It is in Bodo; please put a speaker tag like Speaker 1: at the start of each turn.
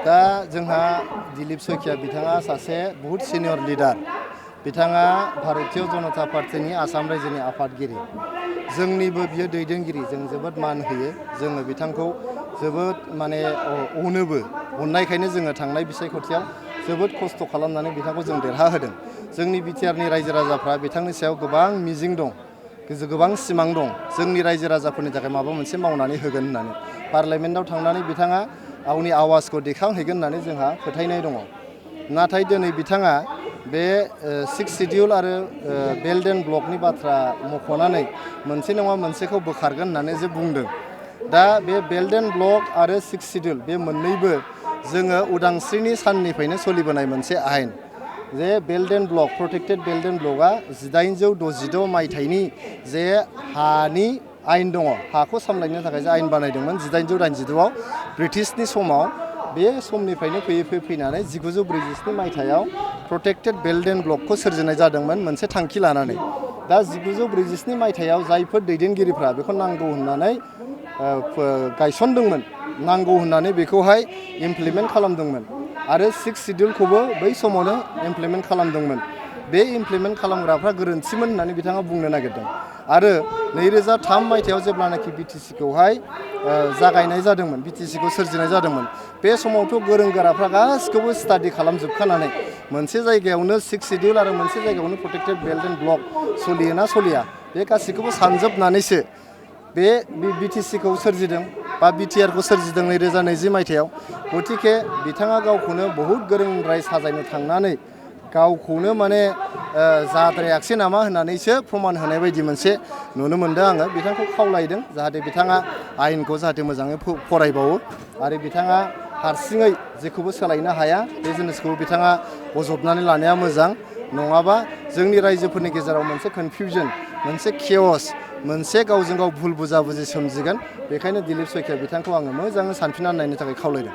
Speaker 1: दा जोंहा दिलीप शइकिया बिथाङा सासे बहुत सिनियर लिडार। बिथाङा भारतीय जनता पार्टीनि आसाम रायजोनि आफादगिरि। जोंनिबो बियो दैदेनगिरि, जों जोबोद मान होयो। जोङो बिथांखौ जोबोद माने अनोबो। अननायखायनो जोङो थांनाय बिसायख'थियाव जोबोद खस्थ' खालामनानै बिथांखौ जों देरहाहोदों। जोंनि बिटिआरनि रायजो राजाफ्रा बिथांनि सायाव गोबां मिजिं दं, गोबां सिमां दं। जोंनि रायजो राजाफोरनि थाखाय माबा मोनसे मावनानै होगोन होननानै। पार्लियामेन्टआव थांनानै बिथाङा गावनि आवाजखौ दैखांहैगोन होननानै जोंहा फोथायनाय दङ। नाथाय दिनै बिथाङा बे 6 शिडिउल आरो बेल्ट एन्ड ब्लकनि बाथ्रा मख'नानै मोनसे नङा मोनसेखौ बोखारगोन होननानै जे बुंदों। दा बे बेल्ट एन्ड ब्लक आरो 6 शिडिउल बे मोननैबो जोङो उदांस्रिनि साननिफ्रायनो सोलिबोनाय मोनसे आयेन। जे belt and block, protected belt and ब्लकआ 1866 मायथाइनि जे हानि आयेन दङ, हाखौ सामलायनो थाखाय जे आयेन बानायदोंमोन 1886आव ब्रिटिशनि समाव। बे समनिफ्रायनो फैनानै 1947 मायथाइयाव प्रटेक्टेड बेल्ट एन्ड ब्लकखौ सोरजिनाय जादोंमोन मोनसे थांखि लानानै। दा 1947 मायथाइयाव जायफोर दैदेनगिरिफ्रा बेखौ नांगौ होननानै गायसनदोंमोन, नांगौ होननानै बेखौहाय इमप्लिमेन्ट खालामदोंमोन आरो 6 शिडिउलखौबो बै समावनो इमप्लिमेन्ट खालामदोंमोन। बे इमप्लिमेन्ट खालामग्राफ्रा गोरोन्थिमोन होननानै बिथाङा बुंनो नागिरदों। आरो 2003 मायथाइयाव जेब्लानाखि बिटिसिखौहाय जागायनाय जादोंमोन, बिटिसिखौ सोरजिनाय जादोंमोन, बे समावथ' गोरों गोराफ्रा गासिखौबो स्टाडि खालामजोबखानानै मोनसे जायगायावनो 6 शिडिउल आरो मोनसे जायगायावनो प्रटेक्टेड बेल्ट एन्ड ब्लक सोलियोना सलिया बे गासिखौबो सानजोबनानैसो बे बिटिसिखौ सोरजिदों बा बिटिआरखौ सोरजिदों 2020 मायथाइयाव। गतिके बिथाङा गावखौनो बहुद गोरोंद्राय साजायनो थांनानै गावखौनो माने जाद्रायाखिसै नामा होननानैसो प्रमान होनाय बायदि मोनसे नुनो मोनदों आङो। बिथांखौ खावलायदों जाहाथे बिथाङा आयेनखौ जाहाथे मोजाङै फरायबावो आरो बिथाङा हारसिङै जेखौबो सोलायनो हाया बे जिनिसखौ बिथाङा बजबनानै लानाया मोजां। नङाबा जोंनि रायजोफोरनि गेजेराव मोनसे कनफिउजन, मोनसे केअस, मोनसे गावजों गाव भुल बुजा बुजि सोमजिगोन। बेखायनो दिलीप शइकिया बिथांखौ आङो मोजाङै सानफिननानै नायनो थाखाय खावलायदों।